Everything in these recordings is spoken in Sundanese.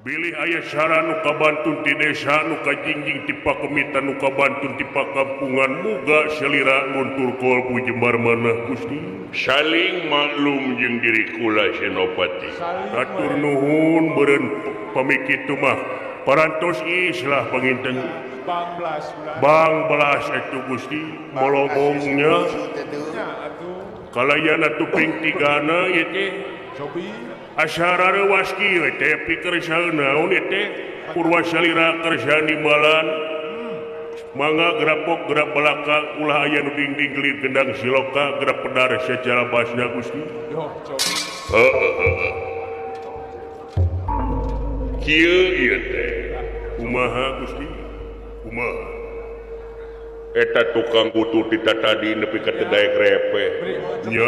Bilih aya sara nu kabantun ti desa nu kajingjing ti pakemitan nu kabantun ti pakampungan muga salira luntur kolbu jembar manah Gusti. Saling maklum jeung diri kula Senopati. Hatur nuhun beureun pami kitu mah parantos islah panginten. Bang belas atuh Gusti molobongnya. Kalayan atuh ping tigana ieu teh. Asyara rewas kieu teh pikersa naon ieu teh purwa salira kersa nimbalan mangga gerapok gerap belaka ulah aya nu dingding gelir gendang siloka gerap pedar secara basna Gusti. Heeh. Kieu ieu teh kumaha Gusti? Kumaha? Eta tukang kutu ti tadi nepi ka teu daek repeh. Nya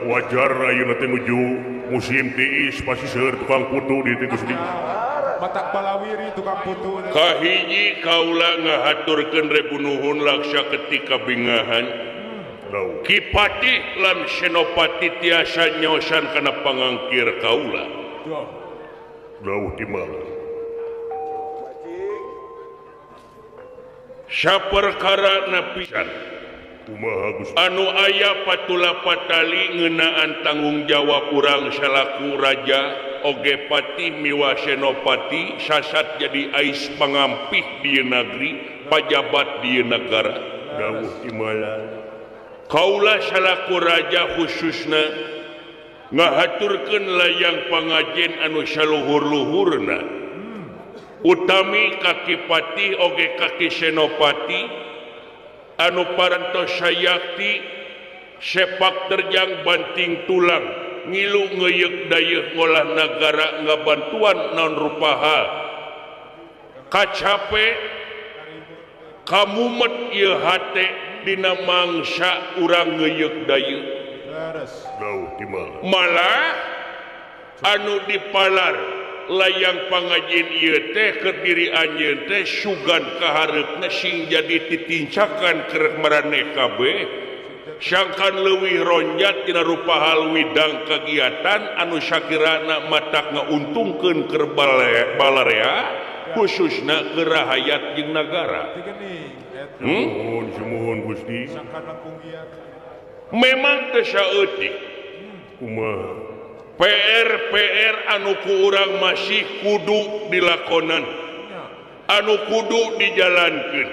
wajar ayeuna teh nuju musim tiis pasti seueur tukang kutu di teh Gusti. Batak balawiri tukang kutu. Kahiji kaula ngahaturkeun rebu nuhun laksa ketika bingahan. Ki Patih lan Senopati tiasa nyaosan kana pangangkir kaula. Dawuh di mana? Saperkara napisan anu aya patula patali ngeunaan tanggung jawab urang salaku raja oge patih miwa senopati sasat jadi ais pangampih di negeri pajabat di negara. Dawuh timala kaula salaku raja khususna ngahaturkeun layang pangajen anu saluhur-luhurna utami kaki patih oge kaki senopati anu parantos sayakti sepak terjang banting tulang ngilu ngeyek dayeuh ngolah nagara ngabantuan naon rupa hal kacape kamumet ieu hate dina mangsa urang ngeyek dayeuh. Malah anu dipalar layang pangajin ieu teh keur diri anjeun teh sugan kahareupna sing jadi titincakan keur maraneh kabeh sangkan leuwih ronjat dina rupa hal widang kagiatan anu sakirana matak ngauntungkeun keur balarea khususna keur rahayat jeung nagara. Nuhun sumuhun Gusti. Memang teu saeutik kumaha PR-PR anu ku urang masih kudu dilakonan anu kudu dijalankeun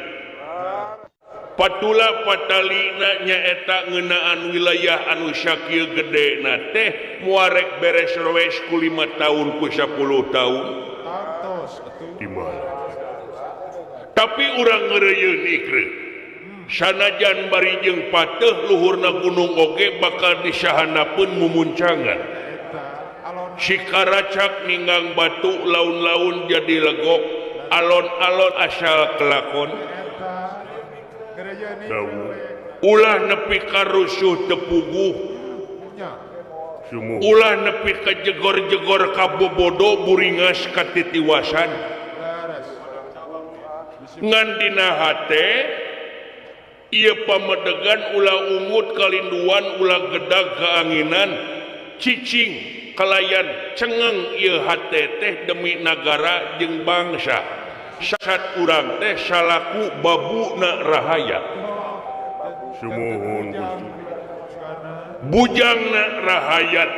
patula patalina nyaeta ngeunaan wilayah anu sakieu gedena teh muarek beres rowes ku 5 tahun ku 10 tahun. Tapi urang ngeureuyeuh ikreun sanajan bari jeung pateuh luhurna gunung oge bakal disahanapeun mumuncangan. Sikaracak ninggang batu laun-laun jadi legok alon-alon asal kelakon ulah nepi ka rusuh tepuguh ulah nepi ka jegor-jegor ka bobodo buringas ka titiwasan ngan dina hate ieu pamedegan ulah ungut kalinduan ulah gedag kaanginan cicing kalayan cengeng ieu hate teh demi nagara jeung bangsa sasat urang teh salaku babuna rahayat. Sumuhun Gusti. Bujangna rahayat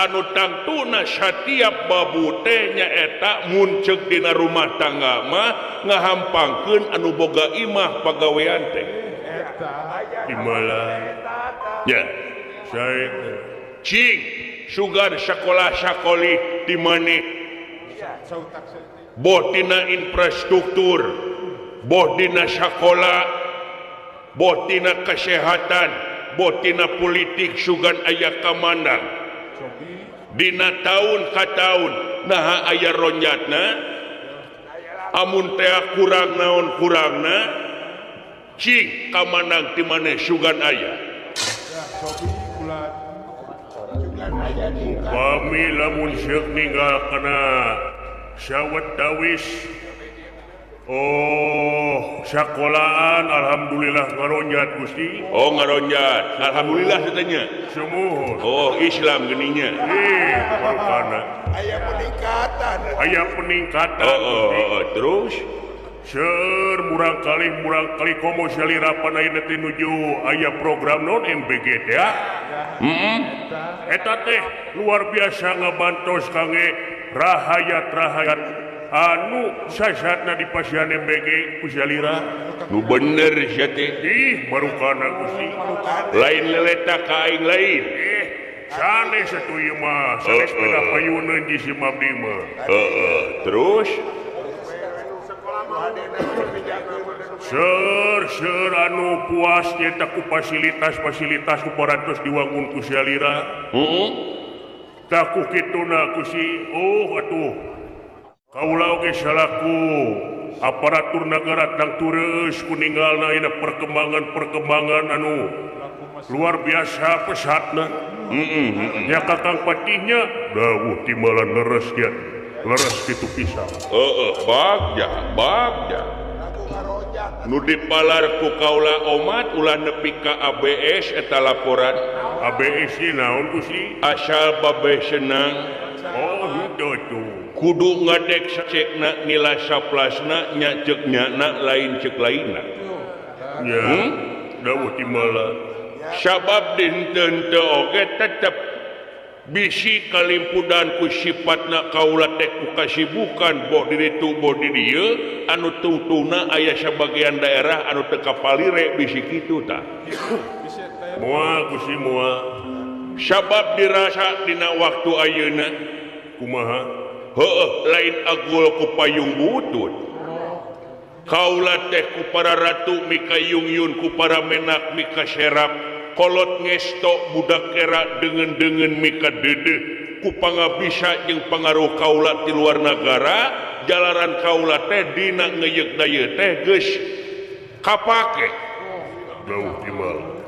anu tangtuna satiap babu teh nyaeta munceuk dina rumah tangga mah ngahampangkeun anu boga imah pagawean teh. Dimala ya sae cing sugan sekolah sakoli di mana boh dina infrastruktur boh dina sekolah boh dina kesehatan boh dina politik sugan aya kamandang dina tahun ka tahun naha aya ronjatna amun teh kurang naon kurangna cing kamandang di mana sugan aya. Upami lamun seuk ninggal kana sawet tawis Oh, sekolahan alhamdulillah ngaronjat Gusti. Oh, ngaronjat. Alhamdulillah katanya. Sumuhun. Oh, Islam geninya. Ih, marukana. Aya peningkatan. Aya peningkatan. Oh, terus seur murang kali komo salira pan ayeuna teh nuju aya program non MBG teh ya. Heeh. Eta teh luar biasa ngabantos kangge rahayat-rahayat anu sasatna di pasian MBG ku salira. Nu bener sia teh. Ih, marukana Gusti. Lain leleta ka aing lain. Sanes atuh ieu mah, sanes beda payuneun di si abdi mah. Heeh, terus Seur anu puas nyaeta ku fasilitas-fasilitas ku parantos diwangun ku salira. Heeh. Tah ku kituna ku si oh atuh. Kaula oge salaku aparatur nagara tang tureus ku ninggalna ayeuna perkembangan-perkembangan anu luar biasa pesatna. Heeh. Nya Kakang Patihnya dawuh timbalan leres dia. Leres kitu pisan. Heeh, bagja, bagja. Nu dipalar ku kaula omat ulah nepi ka ABS eta laporan. ABS ieu naon Gusti? Asal babeh senang. Oh, henteu tuh. Kudu ngadek cekna nilai saplasna nya ceuk nyana lain ceuk lainna. Nya. Dawuh timbalan. Sabab dinten teu oge tetep bisi kalimpudan ku sifatna kaula teh ku kasibukan boh di ditu boh di dieu anu tungtungna aya sabagian daerah anu teu kapalire bisi kitu tah. Moal Gusti moal. Sabab dirasa dina waktu ayeuna kumaha? Heueuh, lain agul ku payung butut. Kaula teh ku para ratu mika yung-yun ku para menak mika serap. Kolot ngesto budak era dengan-dengan mika dede ku pangabisa jeung pangaruh kaula ti luar nagara jalaran kaula teh dina ngeyek daya teh geus kapake jauh timbal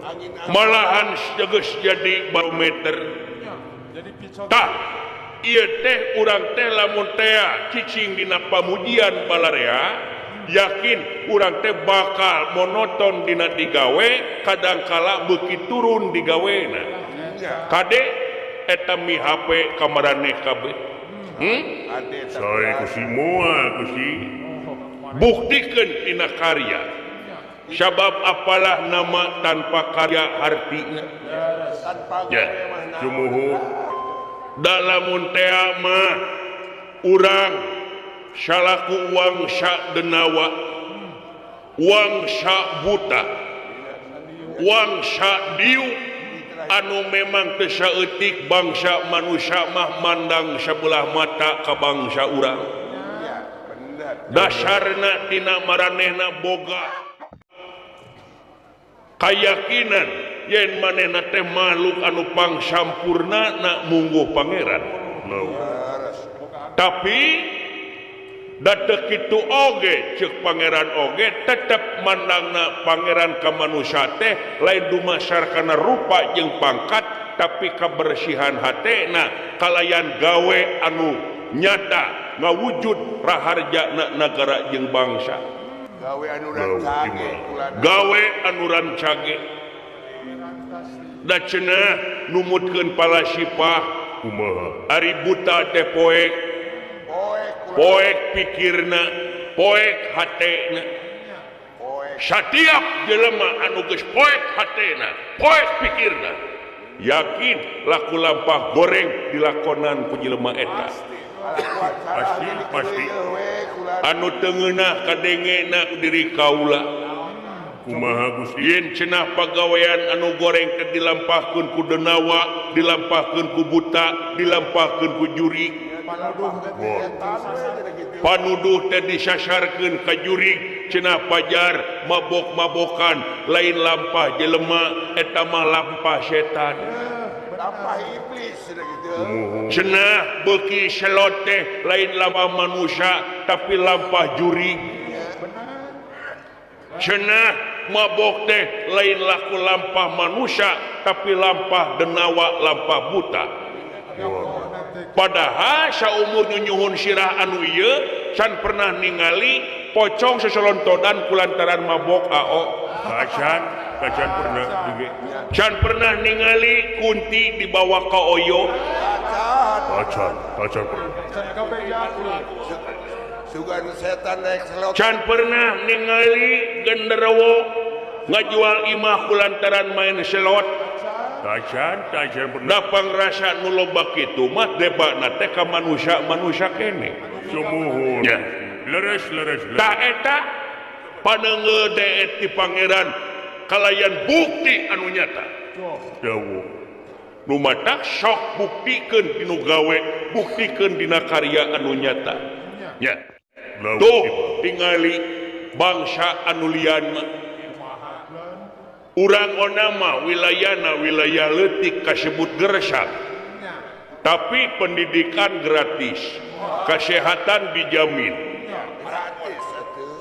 malahan geus jadi barometer tah ieu teh urang teh lamun tea cicing dina pamujian balarea yakin urang teh bakal monoton dina digawe kadangkala beuki turun digawena kade eta mi HP kamarane kabeh sae Gusti moal Gusti buktikeun dina karya sabab apalah nama tanpa karya hartina ya sumuhun dalamun tea mah urang salaku wangsa denawa wangsa buta wangsa diu anu memang teu saeutik bangsa manusia mah mandang sebelah mata ka bangsa urang dasarna tina maranehna boga kayakinan yen manehna teh makhluk anu pangsampurna na mungguh pangeran tapi datek kitu oge ceuk pangeran oge tetep mandangna pangeran ka manusia teh lain dumasar kana rupa jeung pangkat tapi kabersihan hatena kalayan gawe anu nyata ngawujud raharjana nagara jeung bangsa gawe anu rancage gawe anu rancage da cenah numutkeun palasipah kumaha ari buta teh poek poek pikirna poek hatena satiap jelema anu geus poek hatena poek pikirna yakin laku lampah goreng dilakonan ku jelema eta pasti pasti anu teu ngeunah kadengena ku diri kaula kumaha Gusti yen cenah pagawean anu goreng teh dilampahkeun ku denawa dilampahkeun ku buta dilampahkeun ku jurig panuduh teh disasarkeun ka jurig cenah pajar mabok-mabokan lain lampah jelema eta mah lampah setan lampah iblis cenah beuki selot teh lain lampah manusia tapi lampah jurig cenah mabok teh lain laku lampah manusia tapi lampah denawa lampah buta Padahal saumur nyunyuhun sirah anu ieu can pernah ningali pocong seselontodan kulantaran mabok ao. Tacan, tacan pernah can pernah ningali kunti dibawa ka oyo. Tacan, tacan pernah. Can pernah ningali genderuwo ngajual imah kulantaran main selot. Tacan, tacan pernah. Da pangrasa nu loba kitu mah debana teh ka manusia-manusia keneh. Sumuhun. Ya. Leres, leres, leres. Ta eta panengeul deet ti pangeran kalayan bukti anu nyata. Dawuh. Nu matak sok buktikeun dinu gawe, buktikeun dina karya anu nyata. Ya. Tuh tingali bangsa anu lian mah. Urang onama wilayana wilayah leutik kasebut gersang. Tapi pendidikan gratis, kesehatan dijamin.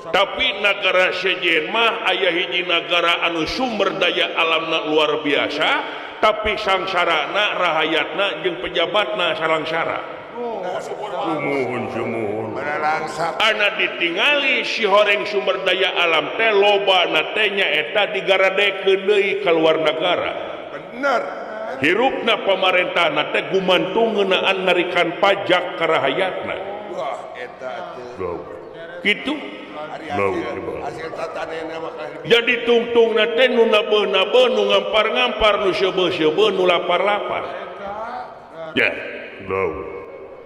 Tapi negara sejen mah aya hiji nagara anu sumber daya alamna luar biasa, tapi sangsarana rahayatna jeung pejabatna sarangsara. Sumuhun, sumuhun. Ana ditingali si horeng sumber daya alam teh loba na teh nyaeta digaradekeun deui ka luar nagara. Bener. Hirupna pamarentahna teh gumantung ngeunaan narikan pajak ka rahayatna. Wah, eta atuh. Kitu. Jadi tungtung na teh nu nabeuh-nabeuh nu ngampar-ngampar nu seubeuh-seubeuh nu lapar-lapar. Ya.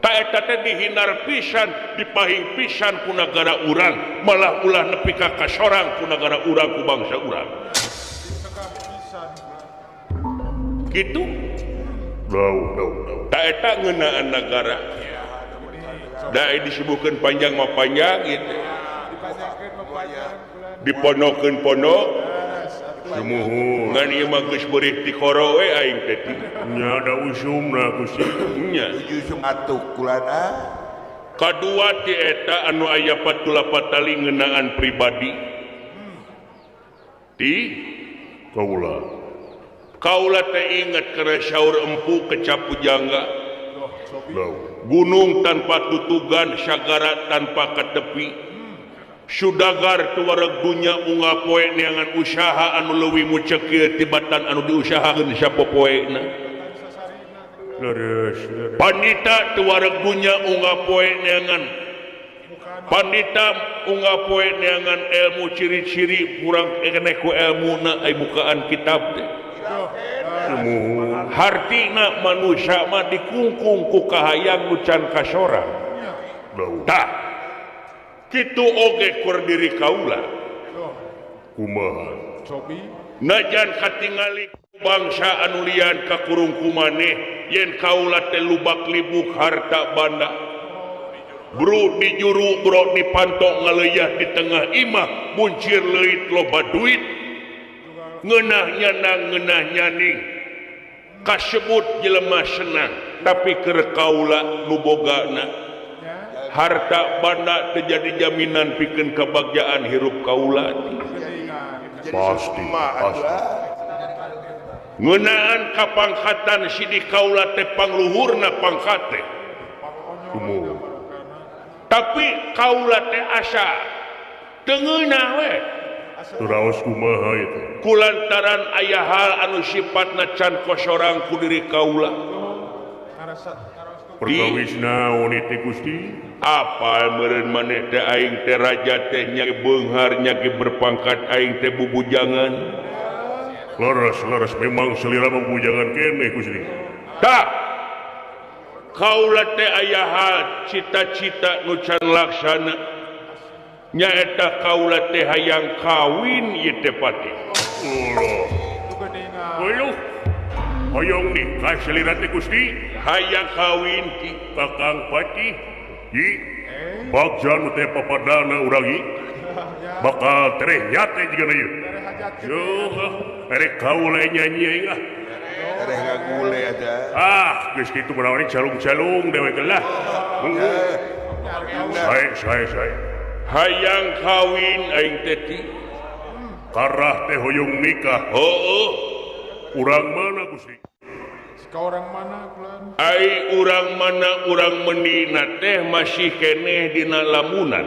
Ta eta teh dihindar pisan, dipahing pisan ku nagara urang, malah ulah nepi ka kasorang ku nagara urang ku bangsa urang. Kitu. Ta eta ngeunaan nagara. Da disebutkeun panjang mah panjang gitu. Diponokeun ponok Sumuhun. Ngan ieu mah geus beurih ti koro we aing teh. Nya da usumna Gusti. Nya usum atuh kulana. Kadua ti eta anu aya patula patali ngeunaan pribadi. Ti kaula. Kaula teh inget kana saur empu kecap pujangga. Gunung tanpa tutugan, sagara tanpa katepi. Sudagar tuwareg dunya unggal poe neangan usaha anu leuwih mucekil tibatan anu diusahakeun sapopoena. Leres, leres. Pandita tuwareg dunya unggal poe neangan pandita unggal poe neangan ilmu ciri-ciri kurang keneh ku elmuna ai bukaan kitab teh. Hartina manusia mah dikungkung ku kahayang nu can kasorang. Tah kitu oge kur diri kaula. Kumaha? Najan katingali bangsa anu lian kakurung kumaneh yen kaula teh lubak libuk harta banda. Bro di juru bro di pantok ngaleuya di tengah imah buncir leuit loba duit. Ngeunah nyanang ngeunah nyaning. Kasebut jelema senang tapi keur kaula nu bogana. Harta banda terjadi jaminan pikeun kebagjaan hirup kaula. Pasti, pasti. Ngeunaan kapangkatan sidik kaula teh pangluhurna pangkat teh. Tapi kaula teh asa teu ngeunah we. Turaos kumaha itu? Kulantaran aya hal anu sifatna can kosorang ku diri kaula. Perkawis naon itu Gusti? Apa meureun maneh teh aing teh raja teh nya beunghar nya berpangkat aing teh bubujangan. Leres leres memang selira bubujangan keneh Gusti. Tah. Kaula teh aya hal cita-cita nu can laksana. Nyaeta kaula teh hayang kawin ieu teh pati. Allah. Uluh. Hoyong nikah selira teh Gusti, hayang kawin ki Kakang Patih. Ki bagja nu teh papadana urang ieu. Bakal tereh nyate jiga ieu. Yuh, erek kaula nyanyi aing ah. Tereh ngagule aja. Ah, geus kitu mah calung-calung dewek lah. Sae sae sae. Hayang kawin aing teh ki. Karah teh hoyong nikah. Heueuh. Urang mana Gusti? Ka orang mana kulan? Ai urang mana urang mendina teh masih keneh dina lamunan.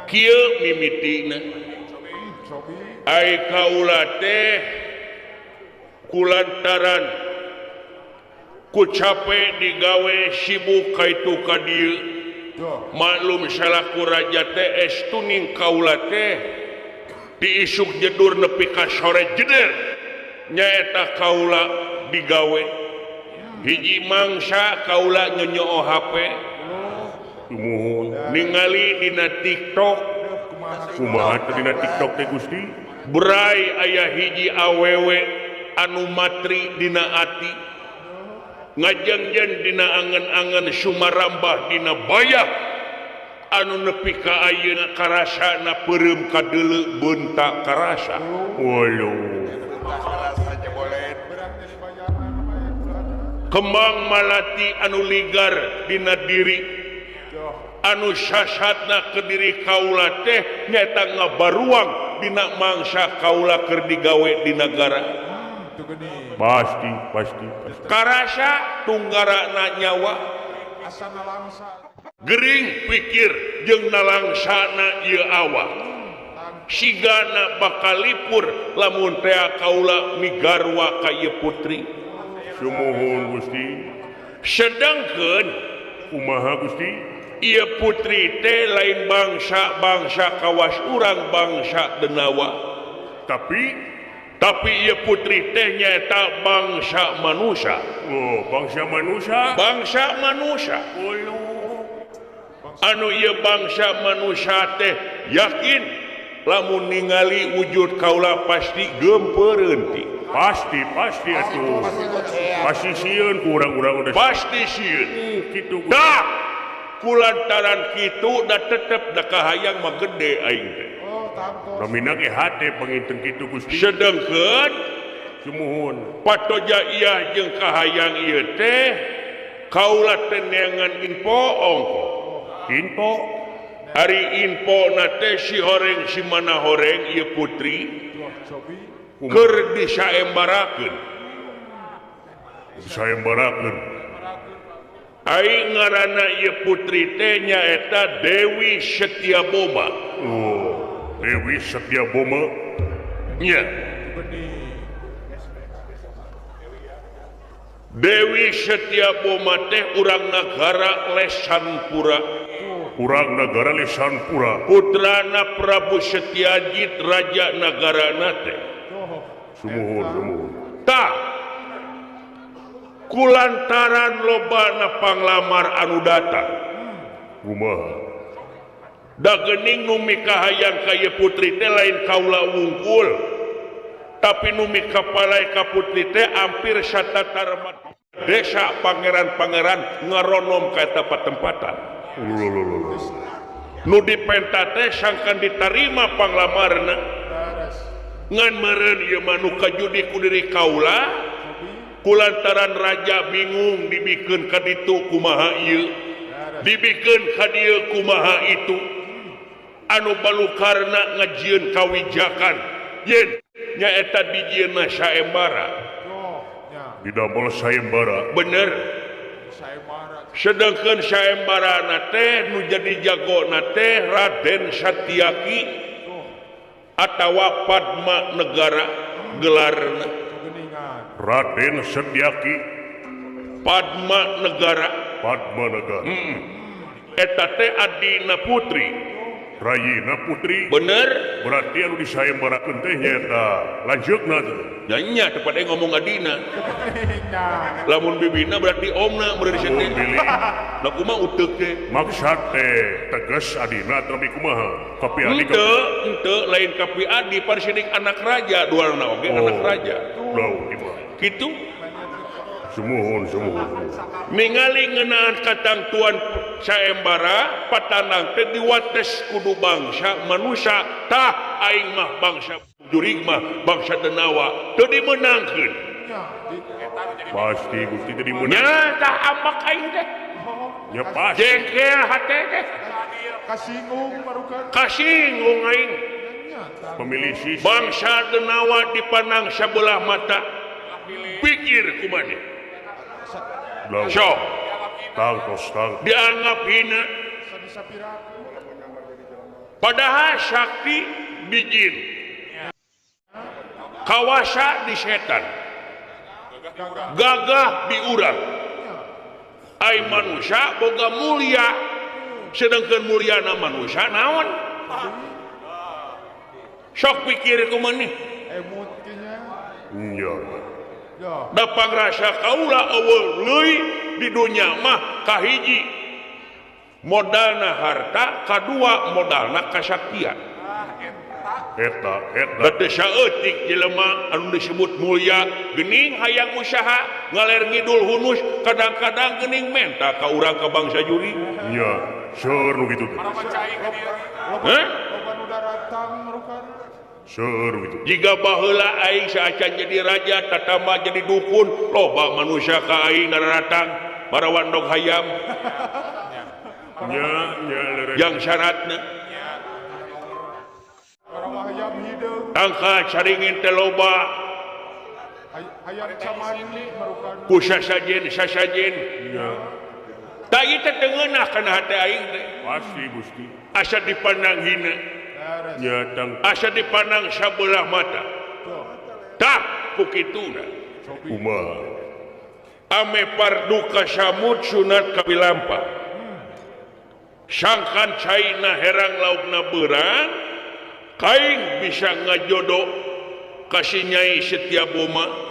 Kieu mimitina ai kaula teh kulantaran ku cape digawe sibuk kaitu ka dieu maklum salaku raja teh estuning kaula teh diisuk jedur nepi ka sore jeder nyaeta kaula digawe hiji mangsa kaula nyonyoo HP Sumuhun ningali dina TikTok kumaha teh dina TikTok teh Gusti Bray aya hiji awewe anu matri dina ati ngajengjen dina angen-angen sumarambah dina bayah anu nepi ka ayeuna karasana peureum kadeuleu beunta karasa. Waduh. Kembang malati anu ligar dina diri anu sasatna ke diri kaula teh nyaeta ngabaruang dina mangsa kaula keur digawe di nagara. Pasti pasti karasa tunggarana nyawa gering pikir jeung nalangsana ieu awak sigana bakal lipur lamun tea kaula migarwa ka ieu putri. Sumuhun Gusti. Sedangkeun kumaha Gusti ieu putri teh lain bangsa-bangsa kawas urang bangsa Denawa tapi ieu putri teh nyaeta bangsa manusia. Oh, bangsa manusia? Bangsa manusia. Anu ieu bangsa manusia teh yakin lamun ningali wujud kaula pasti geumpeureun ti. Pasti pasti atuh. Pasti sieun ku urang-urang udah. Pasti sieun. Kitu. Dah kulantaran kitu da tetep da kahayang mah gede aing teh. Namina ge hate panginten kitu Gusti. Sedengkeun sumuhun patoja ieu jeung kahayang ieu teh kaula teh neangan info ongko. Info ari info na teh si horeng si mana horeng ieu putri keur disaembarakeun. Disaembarakeun. Ai ngaranna ieu putri teh nyaeta Dewi Setiaboma. Oh, Dewi Setiaboma nya. Dewi Setiaboma teh urang nagara Lesanpura. Urang nagara Lesanpura. Putrana Prabu Setiajit raja nagarana teh. Sumuhun sumuhun. Tah kulantaran lobana panglamar anu datang. Kumaha? Da geuning nu mikahayang ka ieu putri teh lain kaula wungkul. Tapi nu mikapalai ka putri teh hampir satatar desa pangeran-pangeran ngaronom ka eta patempatan. Nu dipenta teh sangkan ditarima panglamarna. Ngan meureun ieu mah nu kajudi ku diri kaula kulantaran raja bingung dibikeun ka ditu kumaha ieu dibikeun ka dieu kumaha itu anu balukarna ngajieun kawijakan yen nyaeta dijieunna saembara didamel saembara bener. Sedangkeun saembarana teh nu jadi jagona teh Raden Satyaki atawa Padma Negara gelarna. Raden Satyaki Padma Negara. Padma Negara. Eta teh adina putri. Rayina putri. Bener. Berarti anu disayembarakeun teh nyaeta lanjeukna teh. Ya nya teh pada ngomong adina. Lamun bibina berarti omna meureun teh. Lah kumaha uteuk teh? Maksad teh tegas adina tapi kumaha? Kapi adi. Henteu, henteu lain kapi adi pan sidik anak raja duana oge anak raja. Kitu. Sumuhun sumuhun. Ningali ngeunaan katangtuan saembara patanang teh diwates kudu bangsa manusia tah aing mah bangsa jurig mah bangsa Denawa teu dimeunangkeun. Pasti Gusti teu dimeunang. Nya tah ambak aing teh. Nya pasti. Jengkel hate teh. Kasinggung barukan. Kasinggung aing. Pemilih sisi. Bangsa Denawa dipandang sebelah mata. Pikir kumaha. Sok. Tangtos tangtos. Dianggap hina. Padahal sakti di jin, kawasa di setan, gagah di urang. Ai manusia boga mulia, sedangkan muliana manusia naon? Sok pikir kumaha nih? Da pangrasa kaula eueuh leuy di dunya mah kahiji modalna harta, kadua modalna kasaktian. Eta eta teu saeutik jelema anu disebut mulia geuning hayang usaha ngaler ngidul hunus kadang-kadang geuning menta ka urang ka bangsa juri. Nya, seueur nu kitu teh. Heh? Seueur nu kitu. Jiga baheula aing saacan jadi raja tatamba jadi dukun, loba manusia ka aing daratang marawan dog hayam. Nya, nya leres. Yang syaratna tangka caringin teh loba ku sasajen sasajen. Tah ieu teh teu ngeunah kana hate aing teh. Pasti Gusti. Asa dipandang hina. Nya tang. Asa dipandang sabelah mata. Tah ku kituna. Kumaha? Ame parduka samud sunat kapilampa. Sangkan caina herang laukna beurang, kaing bisa ngajodoh kasih nyai Setia Boma.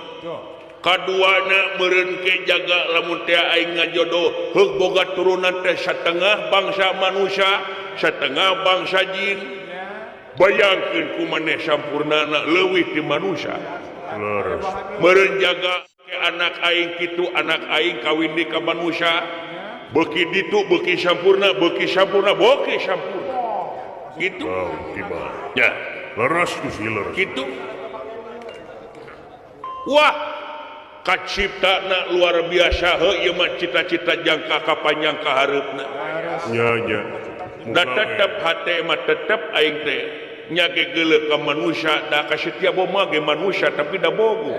Kaduana meureun ke jaga lamun teh aing ngajodoh heug boga turunan teh satengah bangsa manusia, setengah bangsa jin. Bayangkeun ku maneh sampurnana leuwih ti manusia. Leres. Meureun jaga ke anak aing kitu, anak aing kawin di ka manusia. Beuki ditu beuki sampurna, beuki sampurna, beuki sampurna. Gitu. Oh, tiba. Ya, leres Gusti leres. Gitu. Wah, kaciptana luar biasa heuh ieu mah cita-cita jangka ka panjang ka hareupna. Nya nya. Da tetep hate mah tetep aing teh nya ge geuleuh ka manusia, da ka Setia Boma ge manusia tapi da bogo.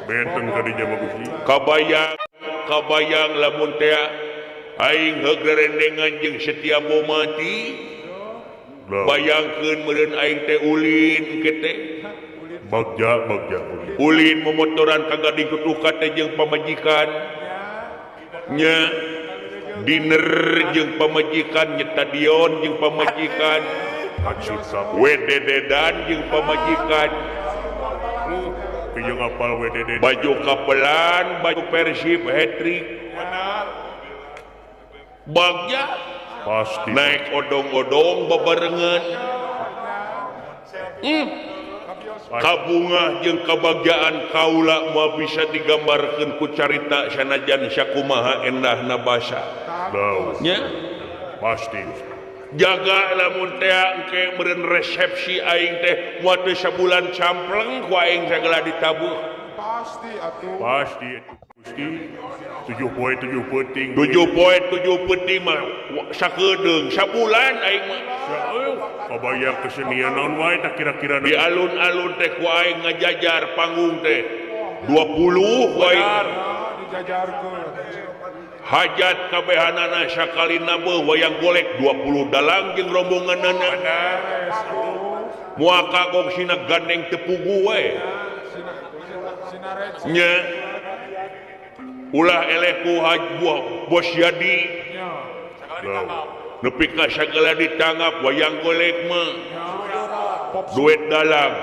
Benten ka dinya mah Gusti. Kabayang, kabayang lamun teh aing heug rerendengan jeung Setia Boma ti. Bayangkeun meureun aing teh ulin ke teh. Bagja bagja ulin momotoran ka gading tutuka teh jeung pamajikan. Nya dinner jeung pamajikan, nyetadion jeung pamajikan, WDD-dan jeung pamajikan. Jeung apal WDD. Baju kapelan, baju Persib hat-trick. Bagja pasti naik odong-odong bebarengan. Kabungah jeung kabagjaan kaula moal bisa digambarkeun ku carita sanajan sakumaha endahna basa. Nya pasti. Jaga lamun teh engke meureun resepsi aing teh moal teu sabulan campleng ku aing sagala ditabuh. Pasti atuh. Pasti Gusti. 7 poe 7 peuting. 7 poe 7 peuting mah sakedeung sabulan aing mah. Kabayang kesenian naon wae tah kira-kira di alun-alun teh ku aing ngajajar panggung teh 20 wae dijajarkeun. Hajat kabehanana sakalina beuh wayang golek 20 dalang jeung rombonganana. Moal kagok sina gandeng teu pugu wae. Nya ulah eleh ku bos Yadi. Nepi ka sagala ditanggap wayang golek mah. Duet dalang.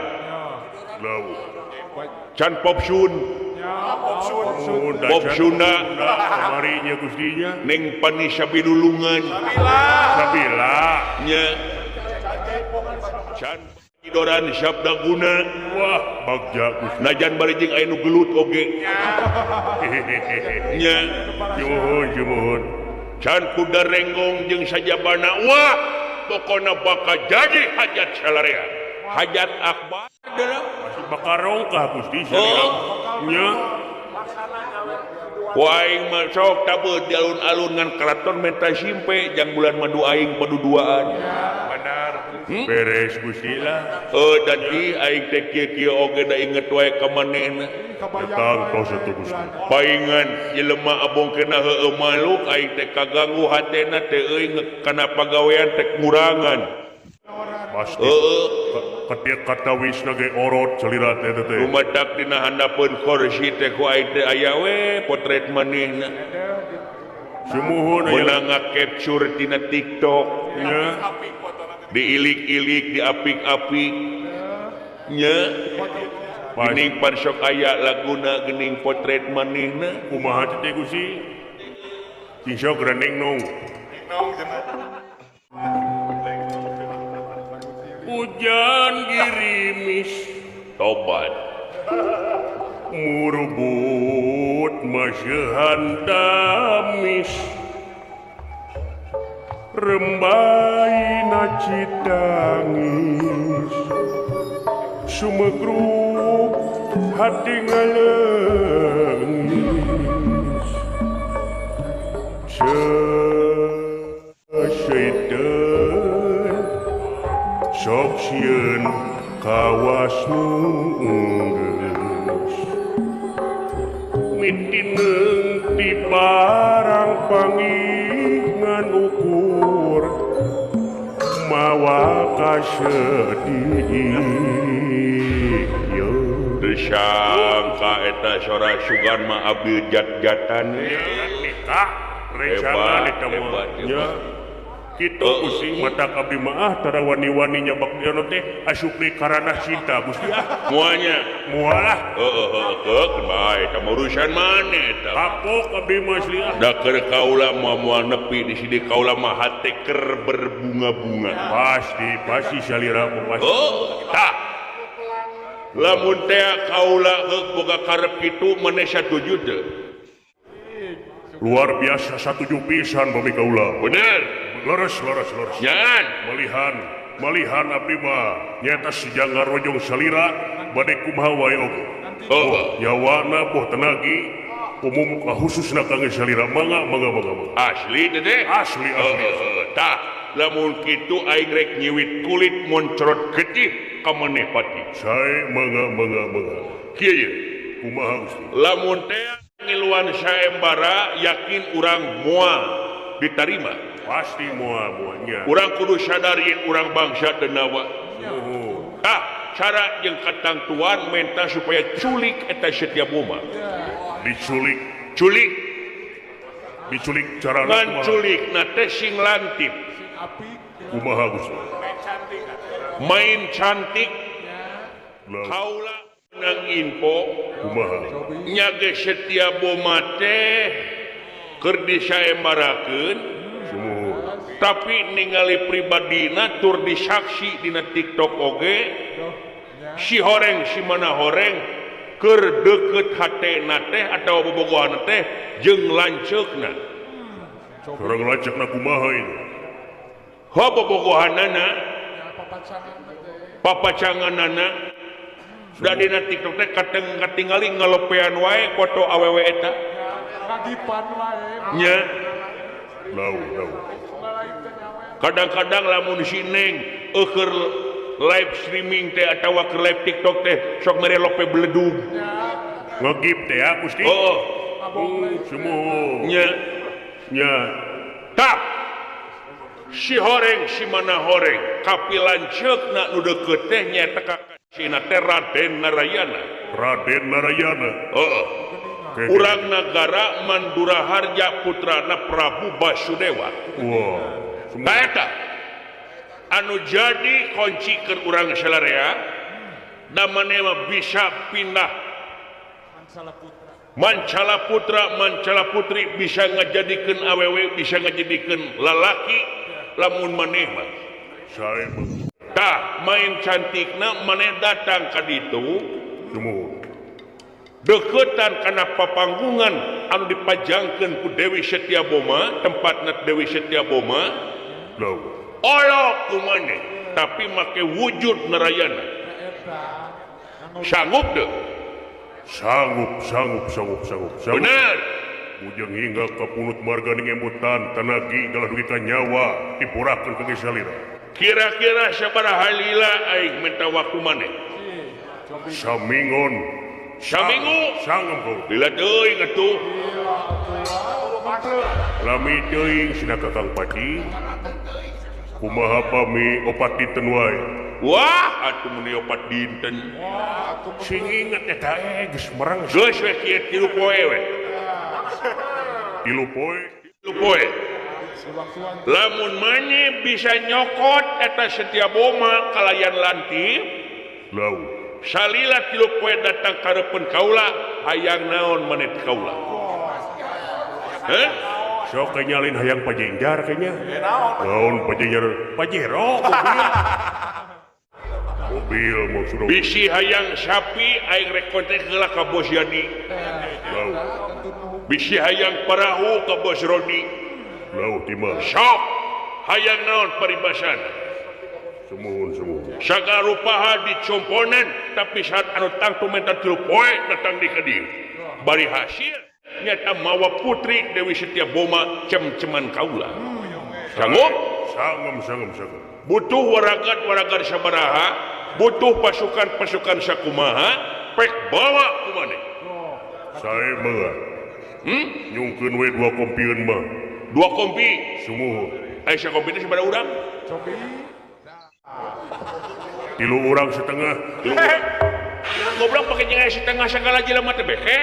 Can popsun. Pop Sunda kamarinya Gustinya Neng Pani Sabilulungan. Sabila. Nya. Can Idoran Sabda Guna. Wah, bagja Gusti. Najan bari jeung aya nu gelut oge. Nya. Jumuhun, jumuhun. Can kuda renggong jeung sajabana. Wah, pokona bakal jadi hajat salarea. Hajat akbar adalah bakal rongkah Gusti. Oh. Nya. Aing mah sok tabeut di alun-alun ngan keraton menta simpe jang bulan madu aing paduduaan. Benar. Beres Gusti lah. Oh dadi aing teh kieu-kieu oge da inget wae ka manehna. Datang tos atuh Gusti. Paingan jelema abong kena heueuh makhluk aing teh kaganggu hatena teh euy kana pagawean teh kurangan. Pasti. Ketika kata wisna ge orot salira teh teh. Rumatak dina handapeun kursi teh ku aing teh aya we potret manehna. Sumuhun meunang nga-capture tina TikTok nya. Diilik-ilik, diapik-apik nya. Gening pan sok aya laguna gening potret manehna. Kumaha teh Gusti? Cing sok rening nong. Hujan girimis tobat murbut maseuhan damis rembaina citangis sumegruk hati ngaleungis seseiteun sok sieun kawas nu geus mitineung ti barang pangingan ukur mawa kasedih teu sangka eta sora sugan mah abdi jat-jatan nikah rencana eta mah nya kitu Gusti mata abdi mah ah tara wani-wani nyabak dieu teh asup deui karana cinta Gusti ah moalnya moal lah heueuh heueuh bae eta urusan maneh eta kapok abdi mah asli ah da keur kaula mah moal nepi di sini kaula mah hate keur berbunga-bunga pasti pasti salira mah pasti oh tah lamun teh kaula heuk boga karep kitu maneh satuju teu luar biasa satuju pisan bami kaula bener leres leres leres jangan malihan abdi mah nyata sejangga rojong salira bade kumaha wae oge oh nyawana boh tenagi umum khususna kangge salira mangga mangga mangga asli teh asli asli tah lamun kitu aing rek nyiwit kulit moncrot getih ka maneh pati sae mangga mangga mangga kieu ye kumaha Gusti lamun teh ngiluan saembara yakin urang moal ditarima pasti moal moalnya urang kudu sadar yen urang bangsa denawa tah cara jeung katangtuan menta supaya culik eta Setia Boma diculik culik diculik cara ngan culik na teh sing lantip kumaha Gusti main cantik kaula nang info kumaha nya ge Setia Boma teh keur disaembarakeun tapi ningali pribadina tur disaksi dina TikTok oge si horeng si mana horeng keur deukeut hatena teh atawa bobogohan teh jeung lanceukna urang lanceukna kumaha ieu ho bobogohanana papacanganana da dina TikTok teh kateng katingali ngalopean wae foto awewe eta ngagipan wae nya lau lau kadang-kadang lamun si Neng eueur live streaming teh atawa keur live TikTok teh sok mere lope beledug ngegip teh ya Gusti oh sumuhun nya nya tah si horeng si mana horeng kapi lanceukna nu deukeut teh nyaeta ka sina teh Raden Narayana Raden Narayana heeh urang nagara Mandura Harja putrana Prabu Basudewa wah eta anu jadi kunci keur urang salarea da maneh mah bisa pindah mancala putra mancala putri bisa ngajadikeun awewe bisa ngajadikeun lalaki lamun maneh mah sae tah main cantikna maneh datang ka ditu sumuhun deketan kana papanggungan anu dipajangkeun ku Dewi Setia Boma tempatna Dewi Setia Boma olok ku maneh tapi make wujud Narayana sanggup deh sanggup sanggup sanggup sanggup bener ujung hingga ka punut marga ning emutan tanagi dalah dugi ka nyawa dipurakeun ka salira. Kira-kira sabaraha lila aing minta waktu maneh? Samingon. Saminggu? Sangem kaula. Lila teuing atuh. Lami teuing cenah Kakang Pati. Kumaha pami opat dinten wae. Wah, atuh mun opat dinten. Sing inget eta geus mereng. Geus we kieu 3 poe we. 3 poe. 3 poe. Lamun maneh bisa nyokot eta Setia Boma kalayan Lantip. Lau. Salila 3 poe datang kareupeun kaula, hayang naon maneh ti kaula? Heh? Sok nyalin hayang pajengjar kayaknya. Naon pajengjar? Pajero mobil. Mobil maksudna. Bisi hayang sapi aing rek kontak heula ka Bos Yani. Lau. Bisi hayang parahu ka Bos Rodi. Lau timah. Sok hayang naon paribasana. Sumuhun sumuhun. Sagarupaha dicomponan tapi saat anu tangtu menta 3 poe datang di ka dieu. Bari hasil nyata mawa putri Dewi Setia Boma cem-ceman kaula. Sanggup? Sangem sangem sangem. Butuh waragat-waragat sabaraha, butuh pasukan-pasukan sakumaha, pek bawa kumaneh. Sae mah. Nyungkeun we 2 kompieun mah. 2 kompi? Sumuhun. Aya sakompi teh sabaraha urang? 3 urang setengah. 3 urang. Goblok pake jeung aya setengah sagala jelema teh behe.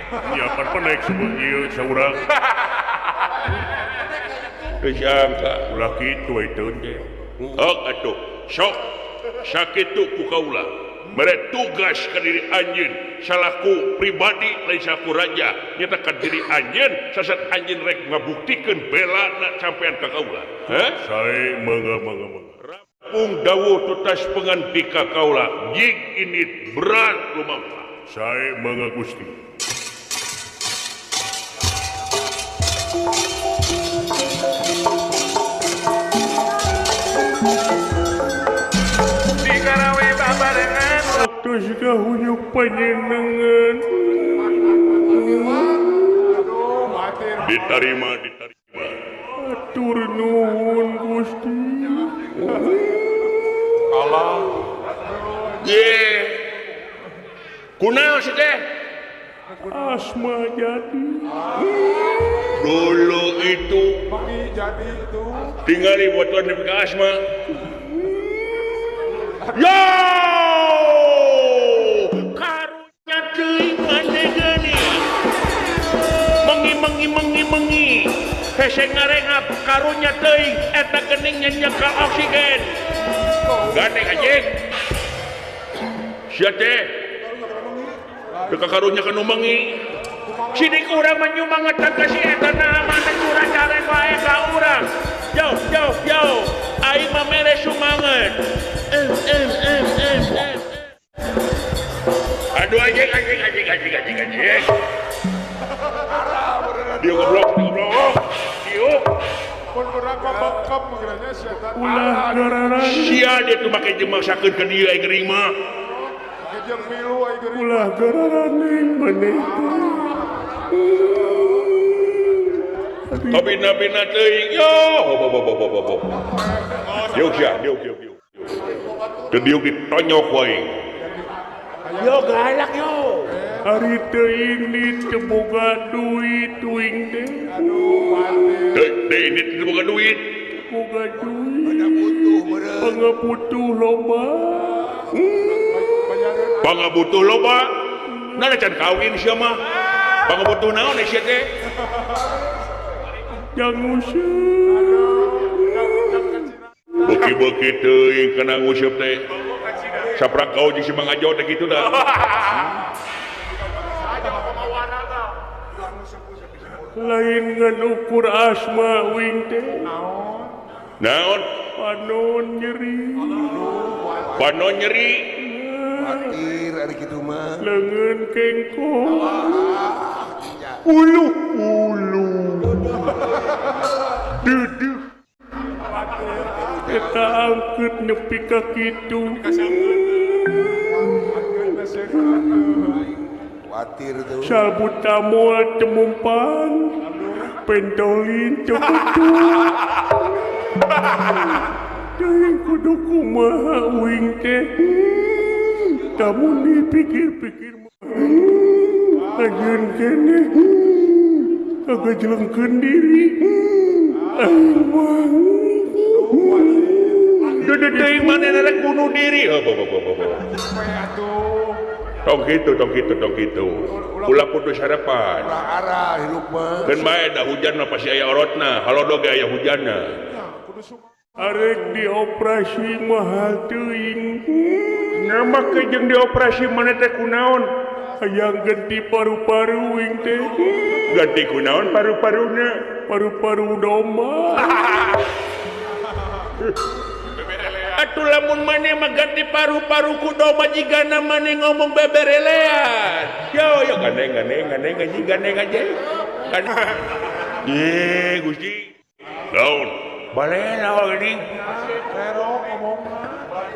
Ya pan naik sebut ieu saurang. Geus angka ulah kitu we teh. Ok atuh, sok sakitu ku kaula. Mere tugas ka diri anjeun salaku pribadi lain salaku raja nyata ka diri anjeun sasat anjeun rek ngabuktikeun belana sampean ka kaula. Heh? Sae mangga mangga mangga. Rampung dawuh tutas pangandika kaula jig ini berat lumampah. Sae mangga Gusti. Terus kahunyuk panjenengan. Diterima, diterima. Atur nuhun Gusti. Allah. Ye. Kunaon sih teh? Asma jadi. Dulu itu. Jadi itu. Tinggali buat tuan ke asma. Yo! Karunya teuing maneh geuning. Mengi mengi mengi mengi. Hese ngarengap karunya teuing eta geuning nyekel oksigen. Gandeng anjing. Sia teh. Teu karunya kanu mengi. Sidik urang mah nyumangetan ka si eta naha maneh kurang carek wae ka urang. Yo yo yo. Aing mah mere sumanget. Aduh anjing anjing anjing anjing anjing anjing. Dia goblok, goblok. Diuk. Pun berapa bekap meureunnya sia teh. Ulah garana. Sia dia tuh make jeung maksakeun ka dieu aing geuring mah. Make jeung milu aing geuring. Ulah gararaning maneh teh. Kabina-bina teuing yo. Diuk sia, diuk diuk diuk. Teu diuk ditonyok wae. Yo galak yo. Ari teuing nit teu boga duit tuing teh. Aduh mati. Teu ini teu boga duit. Boga duit. Pangabutuh loba. Pangabutuh loba. Nah can kawin sia mah. Pangabutuh naon sia teh? Jang useup. Beuki-beuki teuing kana nguseup teh. Saprak kau jeung si Mang Ajo teh kitu dah. Lain ngan ukur asma wing teh. Naon? Panon nyeri. Panon nyeri. Khawatir ari kitu mah. Leungeun kengkong. Ulu ulu. Duduh. Eta angkeut nepi ka kitu. Khawatir tuh. Salbutamol temumpan. Pentolin teu butuh. Teuing kudu kumaha uing teh. Kamu dipikir-pikir ajeun keneh kagajlengkeun diri. Aing mah Duh teuing manehna rek bunuh diri. Tong kitu tong kitu tong kitu. Ulah putus harapan. Ulah arah hirup mah. Keun bae da hujan mah pasti aya orotna, halodo ge aya hujanna. Arek dioperasi mahal teuing. Ngamake jeung dioperasi maneh teh kunaon? Hayang ganti paru-paru uing teh. Ganti kunaon paru-paruna? Paru-paru domba. Atuh lamun maneh mah ganti paru-paru ku domba jigana maneh ngomong beberelean. Yo yo gandeng gandeng gandeng anjing gandeng aja. Ye Gusti. Naon? Balela geuning.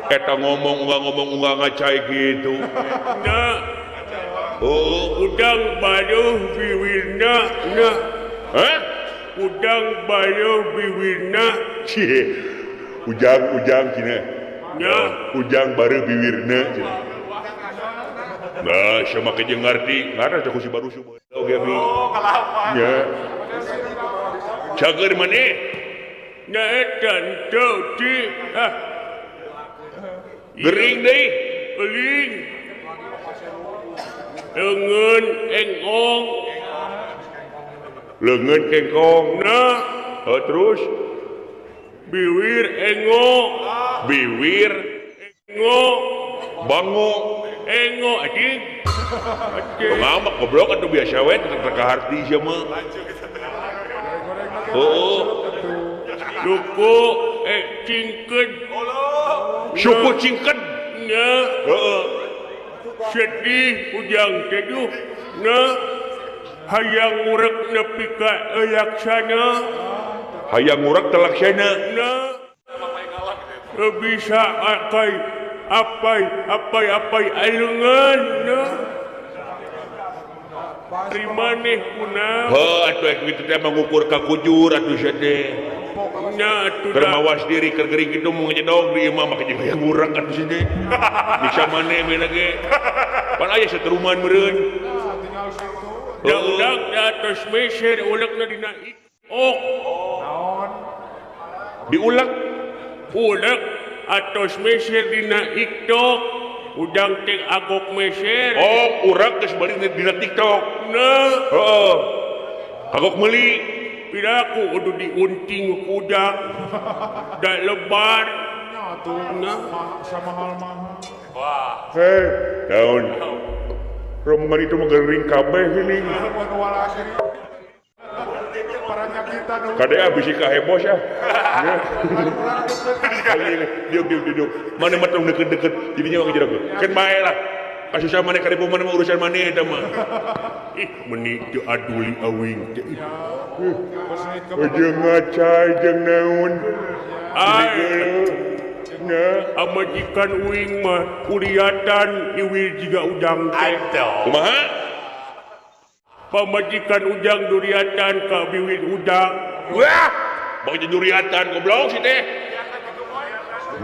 Eta ngomong unggah ngacai gitu. Nah. Oh, udang baluh biwirna nah. Hah? Udang baluh biwirna. Cie. Ujang-ujang cina. Ya. Ujang baru biwirna cina. Nah, sama ke jeung ngarti, ngarah teh ku si baru subuh. Oge mi. Oh, kalapa. Ya. Cager maneh? Nya eta henteu ti. Ah. Gering deui. Euling. Leungeun engkong. Leungeun kengkong. Nah, oh, terus biwir engo, biwir engo, bango, engo anjing. Ngamak goblok atuh biasa we teu kaharti sia mah. Oh. Suku cingkeun. Suku cingkeun. Nya. Heeh. Sedih ujang teh duh. Nah, hayang ngurek nepi ka laksana. Hayang ngurek teh laksana. Nah. Bisa akai apai apai apai alungan nah. Rimaneh kunaon? Heuh atuh kitu teh mengukur ka kujur atuh sia teh. Nya atuh keur mawas diri keur gering kitu mun ngejedog di imah make jeung hayang ngurek atuh sia teh. Bisa maneh we lagi. Pan aya satruman meureun. Dak-dak di atas meser ulekna dina ok. Naon? Diulek. Ulek atos meser dina TikTok. Udang teh agok meser. Oh, urang geus bari dina TikTok. Nah, heeh. Agok meuli. Piraku kudu diunting ku udang. Da lebar. Nya atuh sama hal mah. Wah. Heh, daun. Rombongan itu mah gering kabeh geuning. Kade bisi kahebos ya. Diuk diuk diuk. Mana mah tong deket-deket jadinya mah ngejero. Keun bae lah. Kasusah maneh karibu maneh mah urusan maneh eta mah. Ih, meuni teu aduli awing teh. Jeung ngacai jeung naon. Ai. Nya amajikan uing mah kuriatan iwil jiga udang teh. Kumaha? Pamajikan ujang duriatan ka biwir udang. Wah, bang duriatan goblok si teh.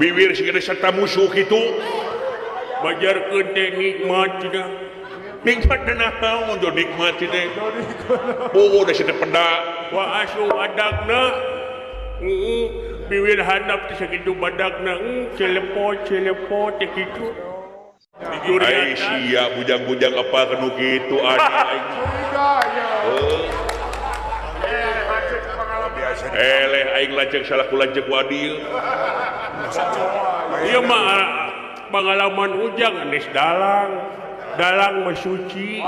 Biwir si gede serta musuh kitu. Bajarkeun teh nikmat cenah. Nikmat naon jo nikmat si teh. Oh, da si teh peda. Wa asu adagna. Biwir handap teh sakitu badagna. Celepot celepot teh kitu. Ai sia bujang-bujang apa kenu kitu aneh. Eleh aing lanceuk salah ku lanceuk wadil. Ieu mah pengalaman ujang geus dalang. Dalang mah suci.